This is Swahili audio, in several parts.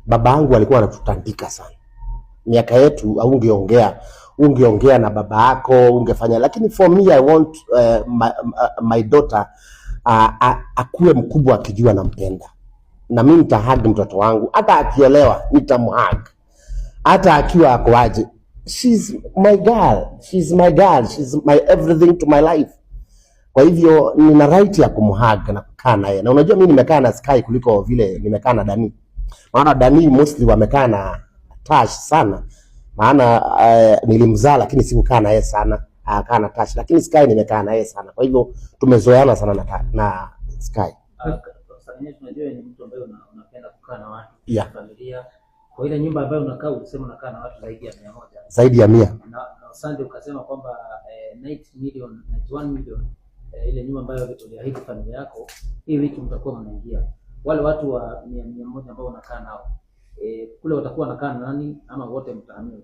Baba yangu alikuwa anatutandika sana. Miaka yetu ungeongea, ungeongea na baba yako, ungefanya, lakini for me I want my daughter akuwe mkubwa akijua nampenda, na mimi nitahug mtoto wangu, hata akiolewa nitamhug, hata akiwa ako aje. She's my girl, she's my girl, she's my everything to my life. Kwa hivyo nina right ya kumhug na kukaa naye, na unajua mimi nimekaa na Sky kuliko vile nimekaa na Dani, maana Dani mostly wamekaa na Tash sana, maana nilimzaa lakini sikukaa naye sana, akaa na Tash, lakini Sky nimekaa naye sana, kwa hivyo tumezoeana sana na Sky. Tunajua ni mtu ambaye unapenda kukaa na watu, familia. Kwa ile nyumba ambayo unakaa, ulisema unakaa na watu zaidi ya 100. Zaidi ya 100. Na Sunday ukasema kwamba 90 million, 91 million, ile nyumba ambayo uliahidi familia yako, hii wiki mtakuwa mnaingia. Wale watu wa 100 ambao unakaa nao, kule watakuwa wanakaa na nani ama wote mtahamia?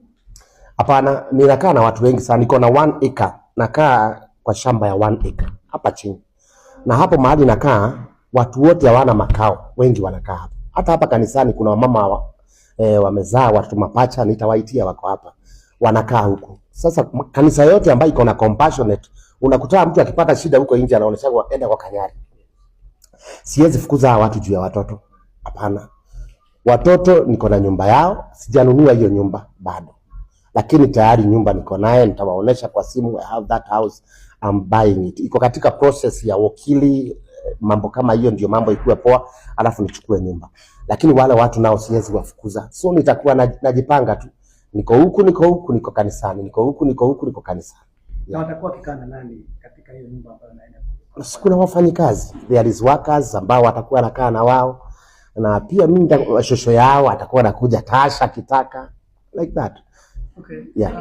Hapana, ninakaa na watu wengi sana. Niko na 1 acre, nakaa kwa shamba ya 1 acre hapa chini, na hapo mahali nakaa watu wote hawana makao, wengi wanakaa hapa. Hata hapa kanisani kuna wamama wamezaa watoto mapacha, nitawaitia, wako hapa wanakaa huku. Sasa kanisa yote ambayo iko na compassionate, unakuta mtu akipata shida huko nje anaonesha enda kwa Kanyari. Siwezi fukuza hawa watu juu ya watoto, hapana. Watoto niko na nyumba yao, sijanunua hiyo nyumba bado, lakini tayari nyumba niko naye, nitawaonesha kwa simu. I have that house, I'm buying it. Iko katika process ya wakili, mambo kama hiyo, ndio mambo ikuwe poa, alafu nichukue nyumba. Lakini wale watu nao siwezi wafukuza, so nitakuwa najipanga tu, niko huku, niko huku, niko kanisani, niko huku, niko huku, niko kanisani. Na watakuwa wakikaa na nani katika hiyo nyumba ambayo naenda? Kuna wafanyikazi, there is workers ambao watakuwa nakaa na wao, na pia mimi shosho yao atakuwa anakuja Tasha akitaka like that. Okay. Yeah.